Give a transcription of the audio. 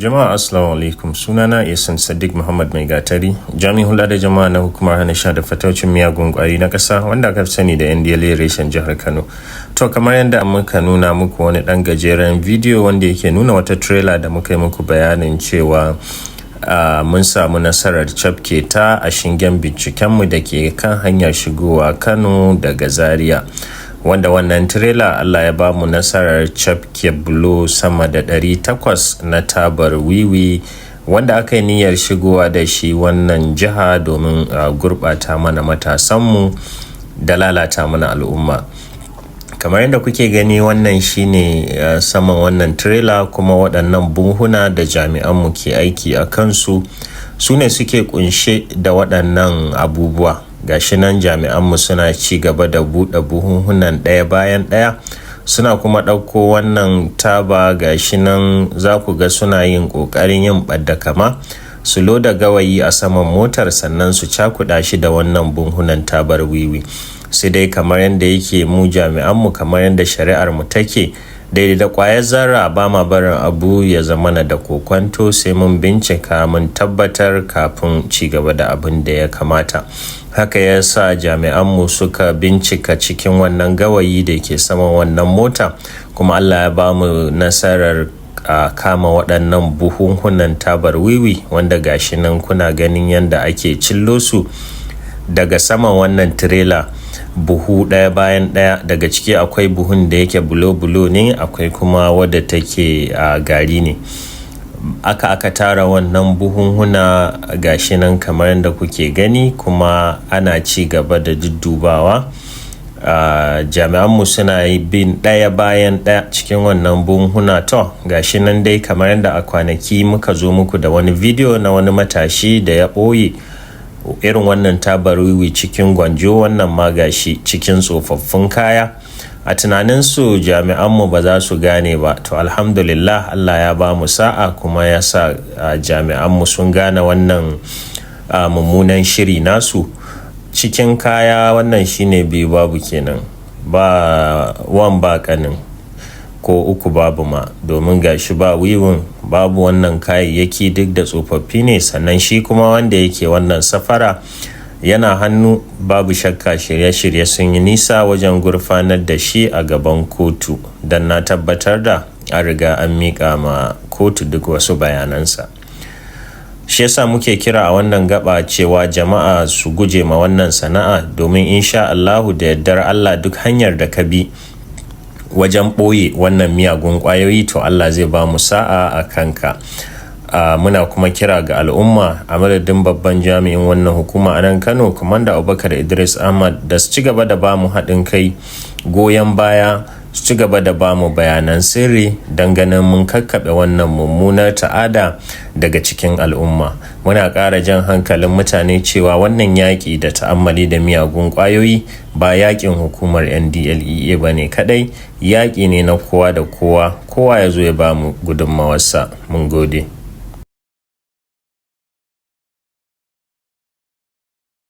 Jama'a, assalamu alaikum. Sunana Isan Sadiq Muhammad Mai Gatari, jami'in hulɗa da jama'a na Hukumar Hana Sha da Fataucin Miyagun Ƙwari na ƙasa, wanda aka fi sani da NDLEA, reshen jihar Kano. To, kamar yadda muka nuna muku wani ɗan gajeren bidiyo wanda yake nuna wata trailer da muka yi muku bayanin cewa mun samu nasarar cafke ta a shingen bincikenmu da ke kan hanyar shigowa Kano daga Zaria, wanda wannan tirela Allah ya ba mu nasarar cafke bulo sama da 800 na tabar wiwi wanda aka yi niyyar shigowa da shi wannan jiha domin gurɓata mana matasanmu da lalata mana al'umma. Kamar yadda kuke gani, wannan shine saman wannan trailer, kuma waɗannan buhuna da jami'anmu ke aiki a kansu su ne suke kunshe da waɗannan abubuwa. Gashi nan jami'anmu suna ci gaba da buɗe buhunhunan ɗaya bayan ɗaya, suna kuma ɗauko wannan taba. Gashi nan za ku ga suna yin ƙoƙarin yin ɓadda kama, su loda gawayi a saman motar, sannan su cakuɗa shi da wannan buhunan tabar wiwi. Sai dai kamar yadda yake, mu jami'anmu, kamar yadda shari'ar mu take, daidai da ƙwayar zarra ba ma barin abu ya zamana da kokwanto, sai mun bincika mun tabbatar kafin ci gaba da abin da ya kamata. Haka ya sa jami'anmu suka bincika cikin wannan gawayi da ke saman wannan mota, kuma Allah ya ba mu nasarar a kama waɗannan buhunhunan tabar wiwi, wanda gashi nan kuna ganin yadda ake cillo su daga saman wannan tirela, buhu ɗaya bayan ɗaya. Daga ciki akwai buhun da yake bulo-bulo ne, akwai kuma wadda take a gari ne. Aka tara wannan buhunhuna, gashi nan kamar yadda kuke gani, kuma ana ci gaba da duddubawa. Jami'anmu suna bin ɗaya bayan ɗaya cikin wannan buhunhuna. To, gashi nan dai, kamar yadda a kwanaki muka zo muku da wani bidiyo na wani matashi da ya ɓoye irin wannan tabar wiwi cikin gwanjo, wannan ma gashi cikin tsofaffin kaya, a tunaninsu jami'anmu ba za su gane ba. To, alhamdulillah, Allah ya ba mu sa'a kuma ya sa jami'anmu sun gane wannan mummunan shiri nasu cikin kaya. Wannan shine biyu babu kenan, ba wan ba kanin, ko uku babu ma, domin gashi ba wiwin, babu wannan kayayyaki, duk da tsofaffi ne. Sannan shi kuma wanda yake wannan safara yana hannu. Babu shakka shirye-shirye sun yi nisa wajen gurfanar da shi a gaban kotu, don na tabbatar da an riga an miƙa ma kotu duk wasu bayanansa. Shi yasa muke kira a wannan gaba cewa jama'a su guje ma wannan sana'a, domin insha Allahu, da yardar Allah, duk hanyar da ka bi wajen ɓoye wannan miyagun ƙwayoyi, to Allah zai ba mu sa'a a kanka. Muna kuma kira ga al'umma a madadin babban jami'in wannan hukuma a nan Kano, Kwamanda Abubakar Idris Ahmad, da su ci gaba da ba mu haɗin kai, goyon baya, su ci gaba da ba mu bayanan sirri don ganin mun kakkaɓe wannan mummunar ta'ada daga cikin al'umma. Muna ƙara jan hankalin mutane cewa wannan yaƙi da ta'ammali da miyagun ƙwayoyi ba yaƙin hukumar NDLEA ba ne kaɗai, yaƙi ne na kowa da kowa. Kowa ya zo ya ba mu gudunmawarsa. Mun gode.